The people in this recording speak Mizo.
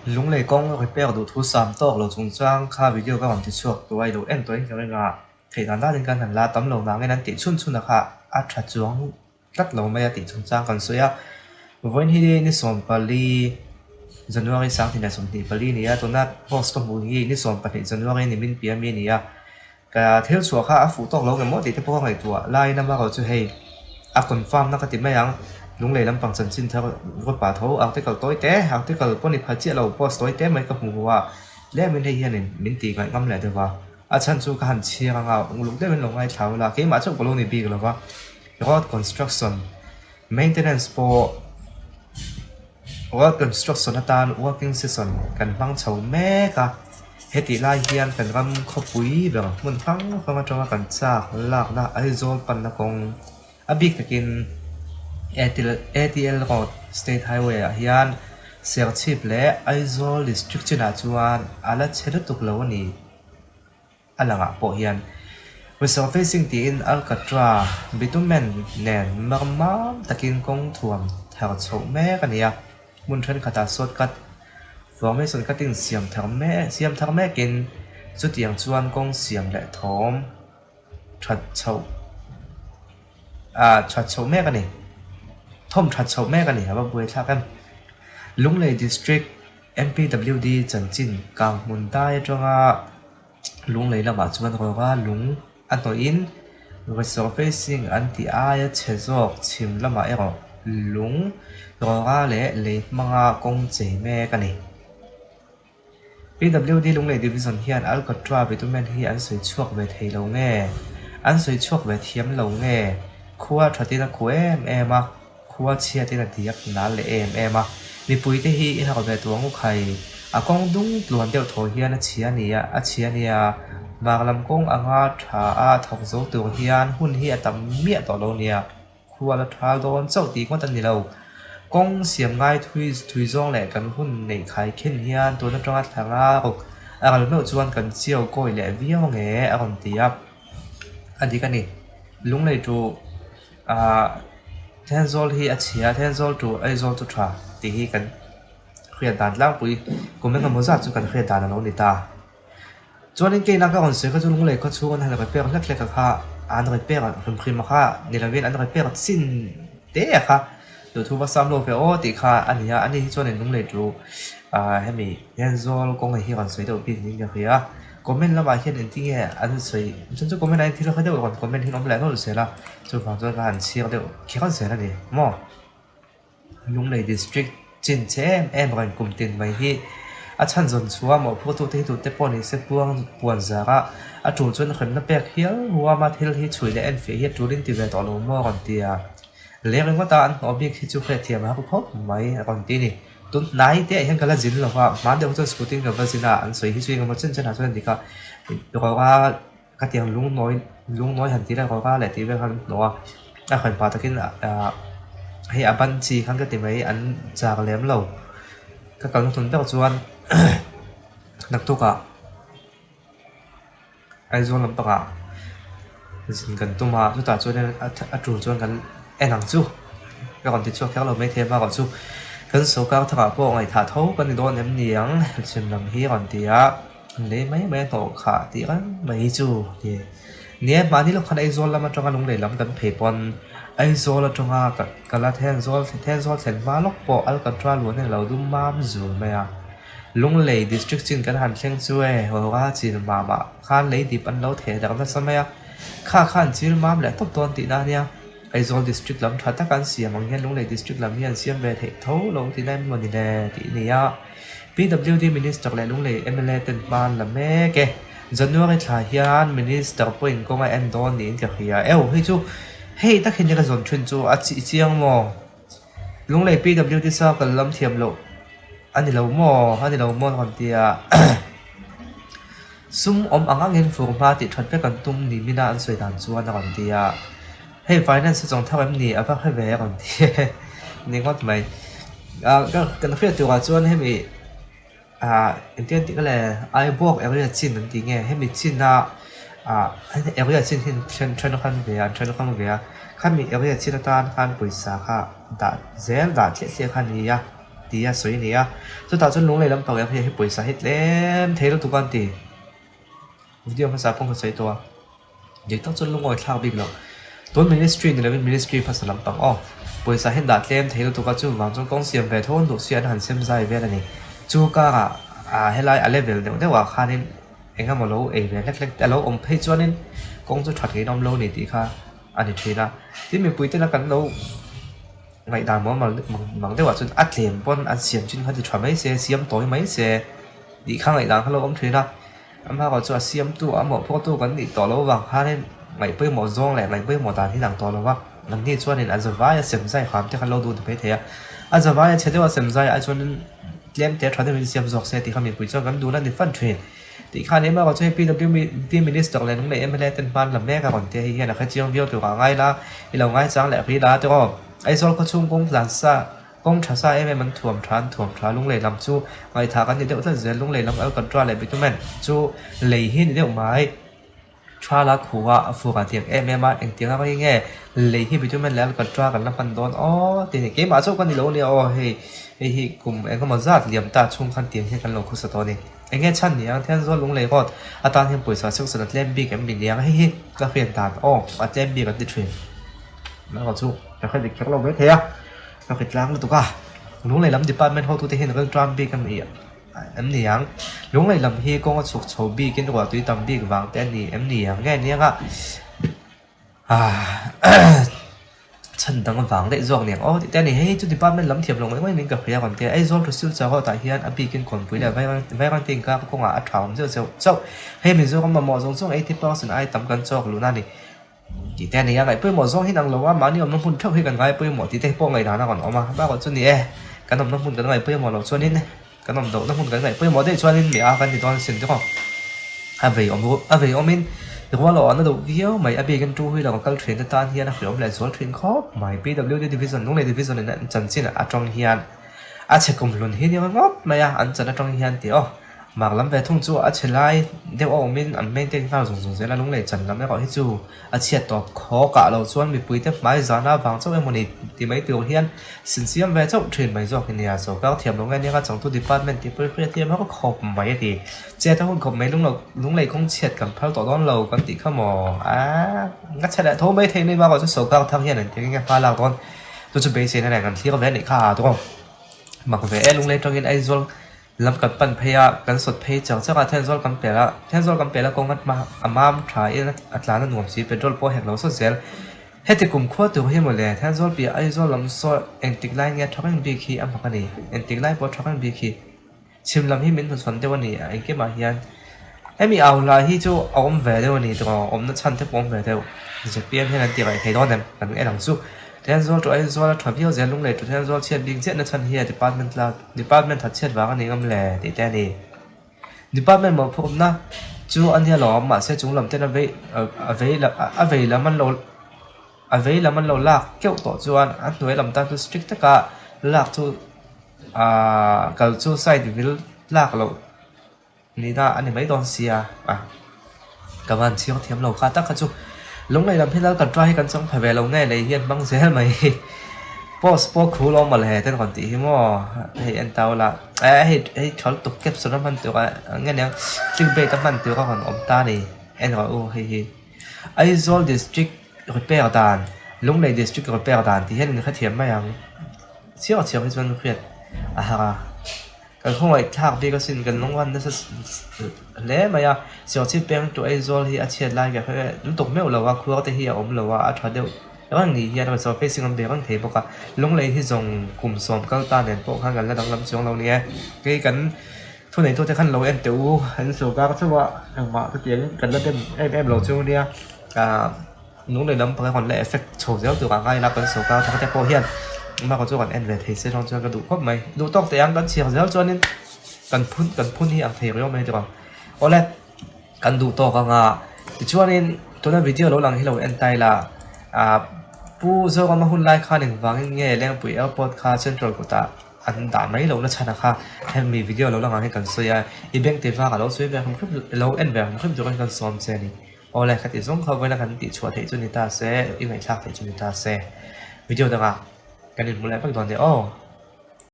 Lunglei kawng repair duh thu sam tawk lo chungchang kha video ka rawn ti chhuak tawh a, i lo en tawhin ka ring a, theih dan danin kan han la tam lo nangin an tih chhun chhun a kha a tha chuang tlat lo mai a tih chungchang kan sawi a. Vawiin hi ni 14 January 2024 a ni a, tuna post ka hmuh hi ni 12 January ni min piah ami a ni a. Ka thil chhuah kha a fuh tawk lo ngemaw tih te pawh ka ngaihtuah laiin amaherawh chu hei a confirm na ka ti mai ang, Lunglei lampang chanchin thar ruat pah tho article tawi te, article pawh ni pha chiah lo post tawi te mai ka hmu hu a, tlemin hei hianin min tih ngaih ngam leh deuh a, a chhan chu ka han chhiar anga uluk deuhin lo ngaithla ula, keimah chauh ka lo ni bik lo va, road construction maintenance pawh Road construction atan working session kan hmang chho mek a, hetih lai hian kan ram khawpui ber hmun hrang hrang atanga kan chak lakna Aizawl panna kawng a bik takin ATL Road State Highway ah hian Serchhip leh Aizawl District chinah chuan a la chhe lutuk lo a ni. A langah pawh hian resurfacing tiin alkatra bitumen nen mar mam takin kawng thuam thar chhoh mek a ni a, hmun thenkhatah shortcut formation cutting siam thar mek siam thar mekin chutiang chuan kawng siam leh thawm that chhoh ah that chhoh mek a ni thawm that chhoh mek a ni a va buaithlak em Lunglei district. MPWD chanchin kang hmun dai atanga lunglei lamah chuan rawra lung a hnawhin resurfacing an tih aia chhe zawk chhim lamah erawh lung rawra leh lei hmanga kawng chei mek a ni. PWD Lunglei Division hian Alcatra bitumen hi an sawi chhuak ve thei lo nge? An sawi chhuak ve thiam lo nge? Khua thatin a khu em em a. Khua chhiatin a diak nal leh em em a, mipuite hi i harh ve tuang u khai. A kawng dung tluan deuh thaw hian a chhia nia, a chhia nia. Mar lam kawng anga tha a thawk zo tur hian hun hi a tam miah tawh lo nia. Khua la thal dawn chauh tih ngawt a ni lo. Kawng siam ngai thui thui zawng leh kan hun neih khai khin hian tun atanga thla ruk a ral meuh chuan kan chiau kawi leh viau nge a rawn ti a. A dik a ni. Lunglei tu. Ahh Thenzawl hi a chhia a, Thenzawl chu Aizawl chu tha tih hi kan hriat dan tlangpui kum engemaw zat chu kan hriat dan a lo ni ta. Chuanin keina ka rawn sawi kha chu Lunglei khaw chhung an han repair hlek hlek a kha an repair hrim hrim a kha ni lovin an repair chin te a kha duhthu va sam lo ve aw tih kha a ni a, ani hi chuanin Lunglei chu ahh hemi Thenzawl kawng hi rawn sawi deuh bik niin ka hria a. Comment lamah hian engtin nge an sawi chuan chu comment ah hian thil kha deuh rawn comment hi an awm leh nawlh zel a chuvang chuan ka han chhiar deuh kher zel a ni maw Lunglei district chin che em em rawn kum tin mai hi a chhan zawn chhuah mawhphur tute hi tute pawh ni se puang puan zar a a tul chuan hremna pek hial huam a thil hi chhui leh enfiah hi a tulin ti ve tawh lo maw a rawn ti a leng ringawt a an hnawh bik hi chu hriatthiam a har khawp mai a rawn ti a ni. Tun hnai te ah hian ka la zin lo va, hma deuh chuan scooty in ka va zin a, an sawi hi chu engemaw chen chen ah chuan a dik a, rawra ka tiang lungnawi lungnawi han tih leh rawra leh tih vel khan an hnawh a, a hran pah takin ah hei a ban chi khan ka ti mai an char lem lo, ka kalna hnun ber chuan naktuk ah. Aizawl lampangah zin kan tum a chutah chuan a tul chuan kan en ang chu ka rawn ti chhuak kher lo maithei bakah chu kan sawrkar thangah pawh ngaihthah tho kan ni dawn em ni ang chhim lam hi a rawn ti a lei mai mai a hnawh khah tih reng mai hi chu ti nia mahni lawk khan Aizawl lam atanga Lunglei lam kan phei pawn Aizawl atanga ka la Thenzawl Thenzawl thlen hma lawk pawh Alkatra luan hi a lo dum mam zul mai a. Lunglei District chin kan han thleng chu e, Hawra chil mam ah khan lei dip an lo theh darh nasa mai a, kha khan chil mam leh tawp dawn tihna a nia. Aizawl District lam tha taka an siam ang hian Lunglei District lam hi an siam ve theih tho lo tihna em mawni le tih a ni a. PWD Minister leh Lunglei mla ten hma an la mek e. January thla hian Minister pawhin kawng a en dawn niin ka hria. Eo hei chu hei tak hi nia ka zawn thin chu a chiang maw? Lunglei PWD Circle lam thiam loh a ni lo maw a ni lo maw rawn ti a sum awm ang angin fur hma tih that vek an tum ni mina an sawi dan chuan a rawn ti a hei finance a chawng thar em ni a va hre ve a rawn ti ni ngawt mai ah kan hriat turah chuan hemi ah engtin an tih ka le Aibawk area chin an tih nge hemi chin a ah area chin hi an then then ve a an then hrang ve a khami area chin atan khan pawisa kha dah zel dah thliah thliah kha a ni a. tia sawi a ni a. Chutah chuan lunglei lampang em hei hi pawisa hi tlem thei lutuk a an ti. Video hmasa pawh ka sawi tawh a, dik tak chuan lungawi thlak bik loh. Tun ministry ni lovin ministry hmasa lampang aw. Pawisa hi an dah tlem thei lutuk a, chuvang chuan kawng siam ve tho an duh si an han sem zai vel a ni. Chu karah ah helai a level deuh deuh ah khanin eng emaw lo ei ve hlek hlek te a lo awm phei chuanin kawng chu that ngei in a awm lo a ni tih kha a ni thin a. Tin mipui tena kan lo ngaihdan mual mang deuhah chuan a tlem pawn an siam chin kha ti tha mai se, siam tawi mai se tih kha ngaihdan kha lo awm thin a. Amaherawhchu chu a siamtu a mawhphurtu kan nih tawh loh vang khanin ngaih pawimawh zawng leh ngaih pawimawh dan hi lang tawh lo va, anni chuanin a zavai a sem zai hram te kha lo duh ni maithei a. A zavai a chhe deuh a sem zai ai chuanin tlem te tha deuhin siam zawk se tih kha mipui chuan kan duhna ni fan thin. Tih khan amaherawhchu hei PWD Minister leh Lunglei mla ten hman la mek a rawn tia hei hian a hrechiang viau turah a ngai la, i lo ngaichang leh ri la tiraw. Aizawl khawchhung kawng tlan sa. Kawng tha sa em em an thuam tha an thuam tha lunglei lam chu ngaihthah kan ni deuh tlat zel lunglei lam alcantara leh bitumen chu lei hi ni deuh mai tha la khu a a fur ah tiang em em a engtiang a rei nge lei hi bitumen leh alcantara kan la hman dawn aw tih a ni keimah chauh ka ni lo ania aw hei hei hi kum engemaw zat liam ta chhung khan tiang hian kan lo khawsa tawh a ni eng nge chhan ni ang thian zawl lunglei rawt atan hian pawisa section a tlem bik em mi niang hei hi ka hriat dan aw a tlem bik an ti thin erawh chu ka hre dik kher lo mai thei a. Ka hre tlang lutuk a, Lunglei lam department hotute hian ral tram bik a ni em ni ang? Lunglei lam hi kawng a chhuk chho bikin ruah tui tam bik vang te a ni em ni ang nge nia nga aah chhan dang vang daih zawk ni ang aw tih te a ni. Hei chu department lam thiam lo ngawih ngawih niin ka hria rawn ti a, Aizawl to Silchar road ah hian a bikin Kawnpui leh Vairangte inkar kawngah a tha awm zeuh zeuh chauh. Hei Mizoram mamawh zawng zawng 80% ai tam kan chawk luhna a ni. Tih te a ni a, ngaih pawimawh zawng hi nang lo a, mahni awmna hmun theuh hi kan ngai pawimawh tih te pawh ngaihdan a rawn awm a, bakah chu ni e, kan awmna hmun kan ngaih pawimawh loh chuanin kan awm lohna hmun kan ngaih pawimawh daih chuanin mi a kan ti dawn asin tiraw. A vei awm a vei awmin rual a awhna deuh viau mai, a bikin two wheeler a kal thin te tan hian a hreawm leh zual thin khawp mai. PWD Division Lunglei Division in an chanchin atang hian a chhe kumhlun hi nia ngawt mai a, an chan atang hian tih aw. Mak lam ve thung chu a chhe lai deuh a awmin an maintain nghal zung zung zel a, lunglei chan lam erawh hi chu a chhiat tawp khaw kah lo chuan mipuite hmai zana vang chauh emaw ni ti mai tur hian sin siam ve chauh thin mai zawk hi nia. Sorkar thiam lo nge nia ka changtu department tih pawh hi hriat thiam har khawp mai a ti. Chet a hun khawp mai lunglo lunglei kawng chhiat kan phal tawh dawn lo kan tih kha maw a nga chhe leh tho mai thei mai bakah chu sorkar thar hian engtin nge hma lak dawn chu chu beiseina nen kan thlir ve a nih kha a tawng mak ve e lunglei tangin Aizawl Lam kan pan phei a, kan sawt phei chang chang a, Thenzawl kan pel a, Thenzawl kan pel a kawng a a mam tha in a tlan a nuam si, petrol pawh a hek lo sawt zel. Heti kum khua tur hi mawle, Thenzawl piah Aizawl lam saw engtik lai nge tha reng bik hi a hmak a ni, engtik lai pawh tha reng bik hi. Chhim lam hi min hnuchhawn deuh a ni, engkimah hian hemi au hla hi chu a awm ve deuh a ni tawh, awmna chhan te pawh a awm ve deuh. Zpm hian an ti raih thei dawn em? Kan en ang chu. Thenzawl chu Aizawl a tha viau zel lunglei chu Thenzawl chhiat bik chiahna chhan hi a department la department that chhiat vang a ni ngam le tih te a ni. Department mawhphurhna chu a nia lawm mahse chung lam ten a vei a vei a vei lam an lo a vei lam an lo lak keuh tawh chuan a hnuai lam tan chu strict taka lak chu ahh kal chu side vil tlak loh Nihna a ni mai dawn sia a, ka van chhiar thiam lo kha tak kha chu Lunglei lam hi lal kan try hi kan chang pha ve lo nge lei hian hmang zel mai hi post pawh khu lo mawle ten rawn tih hi maw hei en tau la eh hei hei tha lutuk caption a hman tur a nge niang click bait a hman tur a rawn awm ta a ni en rawh u hei hi Aizawl district repair dan Lunglei district repair dan tih hian in hrethiam mai ang chhiar chhiar hi chuan hriat a har a. Kan khawngaih thlak bik asin kan lunghan nasa hle mai a, Serchhip peng tu Aizawl hi a chhiat lai ka hre lutuk meuh lo a, khuar te hi a awm lo a, a tha deuh reng ni hian resort facing an be reng thei bawk a, Lunglei hi zawng kum sawm kal ta nen pawh khan kan la danglam chuang lo nia, kei kan thuneitute te khan lo en teh u, an sorkar chauh a engmah chutiang kan la dem em em lo chu nia, ah. Lunglei lam panga rawn la effect chho zel tur ah ngai ila kan sorkar thar te pawh hian bakah chu kan en ve thei se chuan chuan ka duh khawp mai. Duh tawk teh ang kan chhiar zel chuanin kan phun kan phun hi ang thei riau mai tur ang. Awle kan duh tawk anga tichuanin tuna video lo lang hi lo en ta ila ah Pu Zorama hun lai khan engvangin nge Lengpui airport kha central kutah an dah mai lohna chhan a kha hemi video lo lang ang hi kan sawi a i bank tih vangah lo sawi ve hrim hrim lo en ve hrim hrim turin kan sawm che a ni. Awle ka tih zawng kha vawiin a kan tih chhuah theih chu ni ta se, i ngaihthlak theih chu ni ta se. Video dangah kan inhmu leh vek dawn nia aw.